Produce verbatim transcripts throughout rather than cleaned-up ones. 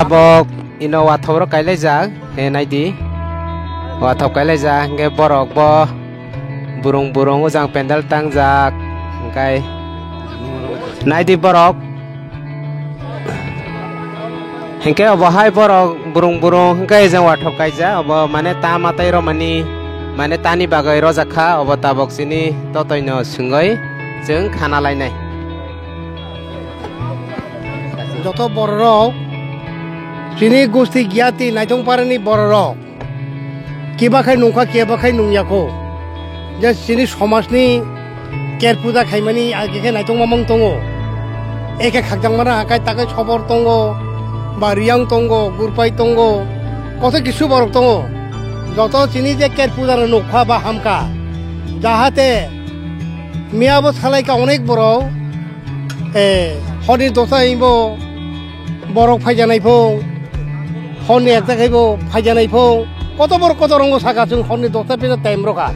Abo ino wathop rok kailaijak, he naidi. Wathop kailaijak, hingke borok bo burung burung ujang pendel tangjak, hingkai naidi borok. Hingke obo hai borok burung burung hingke ejang wathop kaijak, obo mane ta matai romani, mane tani bagoi rojak kha, obo tabok chini totoi no swngoi chwng khana lainai. Joto bororok, chini gusti giyati naithong parani bororok, kiba khai nungkha, kiba khai nungyakho. Je chini somajni ker puja khaimani age khe naithok mamang tongo. Eke khakjakmani hakai takai sobor tongo, ba riyang tongo, gurpai tongo, koto kisu borok tongo. Joto chini je ker puja no nukha ba hamkha. Jahate miyabo salaika onek borok, eh, horni dosa himbo borok phaijanai phung, horni ekta khaibo phaijanai phung, koto borok koto rongo saka chwng horni dosta pisa time rokha.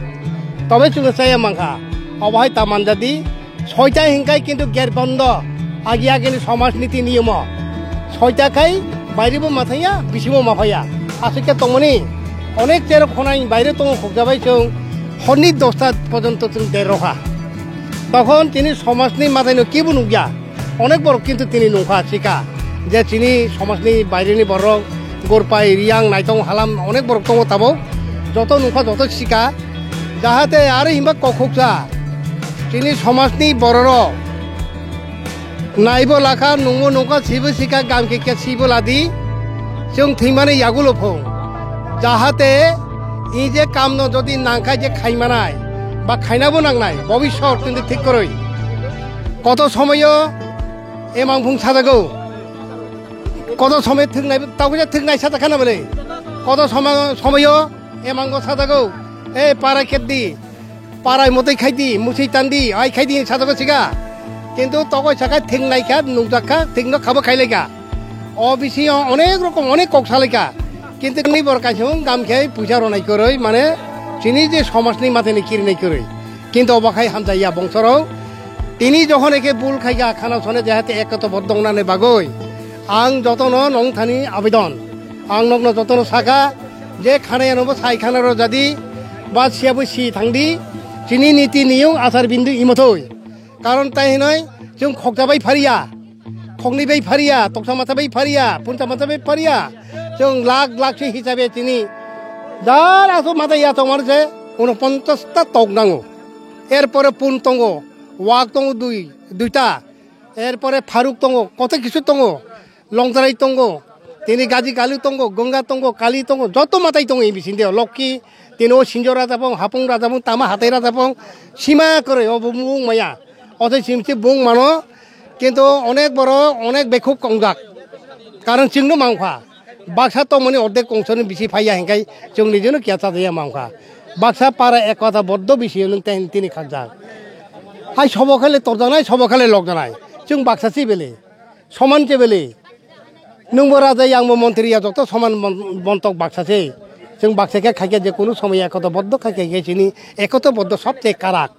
Tobe chwngno chaya mankha, obo hai ta manjadi, soita hinkai kintu gate bondo, agi agini somaj niti niyomo. Soita khai bairibo mathaya, bisingo maphaya. Aswkhe tongmani onek cherok khonai baire tongo khukjabai chwng horni dosta pojonto chwng der rokha. Tokhon tini somajni mathaino kibo nukya. Onek borok kintu tini nungkha sika je chini somajni baireni borok Gorpai, Riyang, Naitong, Halam onek borok tongo tabok. Joto nungkha, joto sika. Jahate aro himba kokhoksa chini somajni bororok naibo lakha, nungbo nungkha, sibo sika, gamke ke sibo ladi. Chwng thwimani yagulo phung. Jahate i je kamno jodi nangkha je khaimanai ba khainabo nangnai, bobiswt tindi thik kwrwi. Koto somoyo emang phung sajago. Koto somoy thwknai, taukaisa thwknai sajakha na bwle. Koto somo-, somoyo emango sajago. "Ei para kepdi, parai motoi khaidi, musui tandi, ai khaidi," sajago siga. Kintu tokoi saka thwknai kha, nukjak kha, thwkno khabo khailaika. O bisingo onek rokom onek kok salaika. Kintu ni bor kaisung gam khe puisa ronai kwrwi, mane chini je somajni mathaini kirinai kwrwi. Kintu obo khai hamjaiya bongsorok. Tini jokhon eke bul khaika khana sone jahate ekoto bodong nani bagoi. Ang jotono nong thani abidon. Ang nokno jotono saka je khana yano bo sai khana ro jadi ba siya bo si thangdi. Chini niti niyung asar bindu imotoi. Karon tai hinoi chwng khokja bai phariya. Khoknwi bai phariya, toksa masa bai phariya, punsa masa bai phariya. Chwng lak lak se hisabe chini. Dar aso mata ya tongmar se unoponchas ta tok nango. Erpore pun tongo, wak tongo dui, duita. Erpore pharuk tongo, koto kisu tongo. Longjarai tongo. Tini gaji galu tongo, gonga tongo, kali tongo, joto matai tongo e bisinde. Lokki, tini o sinjo raja pong, hapung raja pong, tama hatai raja pong, sima kwrwi obo mung maya. Othai simsi bung mano, kintu onek borok, onek bekhuk kongjak. Karon chwngno mangkha. Baksa tongmani ordek kongsoni bisi phaiya hinkai chwng nijino kiya chajaya mangkha. Baksa para ekota boddo bisi nwng tei tini khakjak. Hai sobo khale torjanai, sobo khale lokjanai. Chwng baksa si bele. Soman se bele. Nwngbo raja, yangbo montri ya, joto soman mon-, bontok baksa se. Chwng baksa khe khaikhe je kunu somoy ekoto boddo khaikhe khe chini ekoto boddo sobche karak.